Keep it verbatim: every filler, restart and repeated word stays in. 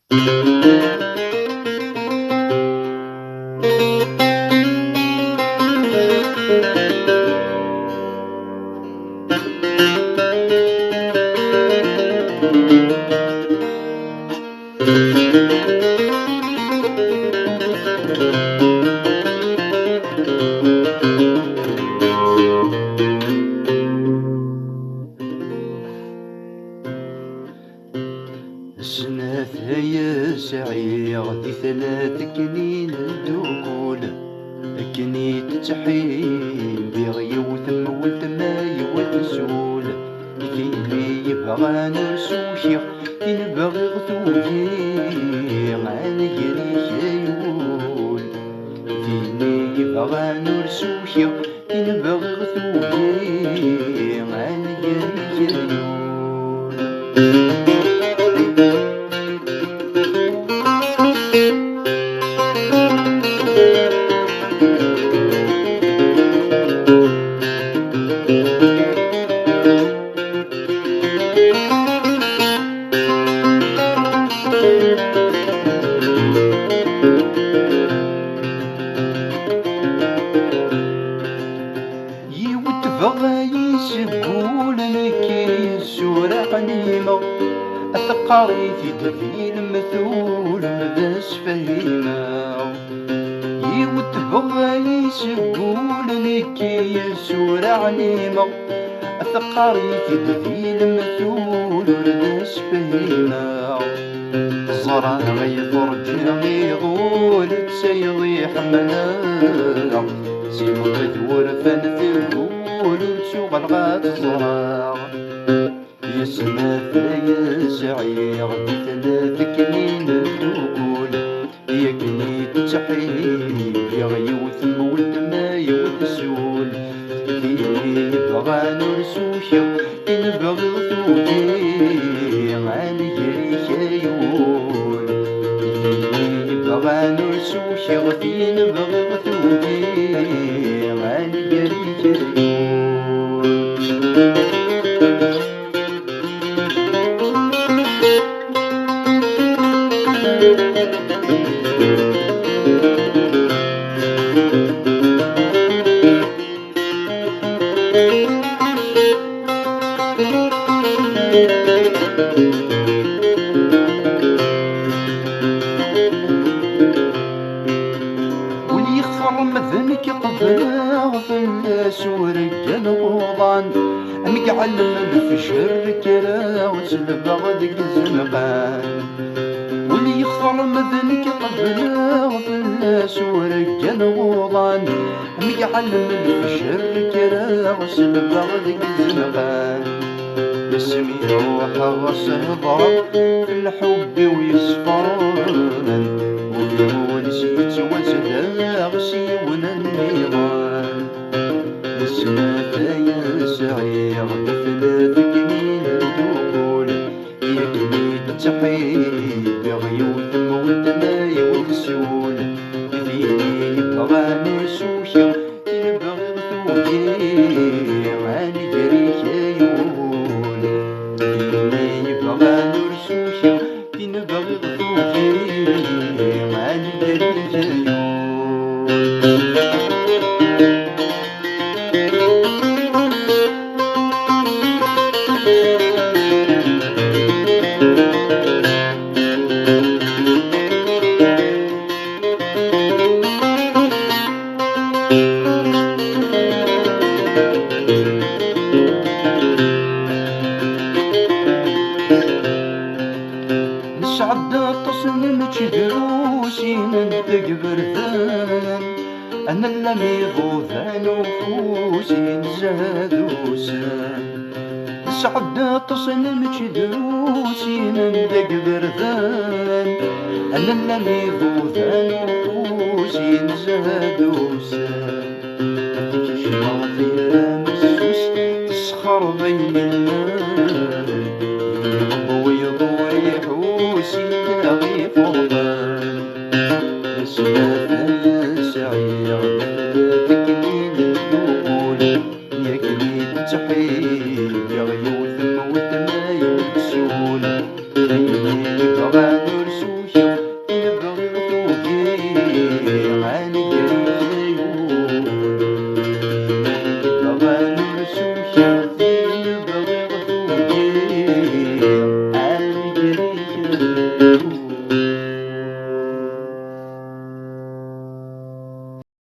Snat ay sɛiɣ di tlat akken i neddukul, akken i d-ttḥibbiɣ yiwet n weltma yiwet sul, i timi yebɣan ur sukiɣ, tin bɣiɣ tugi, ɛni gar-ik ay wul, i timi yebɣan ur sukiɣ, tin bɣiɣ tugi, ɛni gar-ik ay wul. Yiwet tebɣa-yi seg wul, nekk yes-s ur ɛlimeɣ. Teqqar-it-id di lemtul, ur d as-fhimeɣ. Yiwet tebɣa-yi seg wul, nekk yes-s ur ɛlimeɣ. Teqqar-it-id di lemtul, ur d as-fhimeɣ. Ẓriɣ ay turǧa iḍul, d tayeḍ i ḥemmleɣ. Si lɣid wurfan teggull, ur ttuɣaleɣ ad tt-ẓreɣ. Yes-s snat ay sɛiɣ, di tlat akken i neddukul, i akken i d-ttḥibbiɣ yiwet n weltma yiwet sul, tili yebɣan ur sukiɣ, tin bɣiɣ tugi, ɛni gar-ik ay wul, tili yebɣan ur sukiɣ, tin bɣiɣ tugi, ɛni gar-ik ay wul. Ul yexfer ma d nekk qebleɣ fell-as urggan uḍan, amek ɛellem lefjer kkreɣ selbeɣ deg izenqan. Ul yexfer ma d nekk qebleɣ fell-as urggan uḍan, amek ɛellem lefjer kkreɣ selbeɣ deg izenqan. Asmi ruḥeɣ s-hedreɣ f lḥubb-iw yeṣfan, ul-iw ines yettwazdeɣ s yiwen nniḍen. Snat ay sɛiɣ, d tlat akken i neddukul, i akken i d-ttḥibbiɣ yiwet n weltma yiwet sul, d tili yebɣan ur sukiɣ, tin bɣiɣ tugi, ɛni gar-ik ay wul, d tili yebɣan ur sukiɣ, tin bɣiɣ tugi, ɛni gar-ik ay wul. Nesɛedda aṭas n lmečč drus i nendeg berdan, ad nallam iḍudan ufus i nzad ussan. Nesɛedda aṭas n lmečč drus i nendeg berdan, ad nallam iḍudan ufus i nzad ussan. Tkecmeḍ tira messust, tesxerḍ ayen illan, yewweḍ wiyeḍ ur iḥus illa ɣef uḍan. Snat ay sɛiɣ, d tlat akken i neddukul, i akken i d-ttḥibbiɣ yiwet n weltma yiwet sul, ayen i yebɣan ur sul.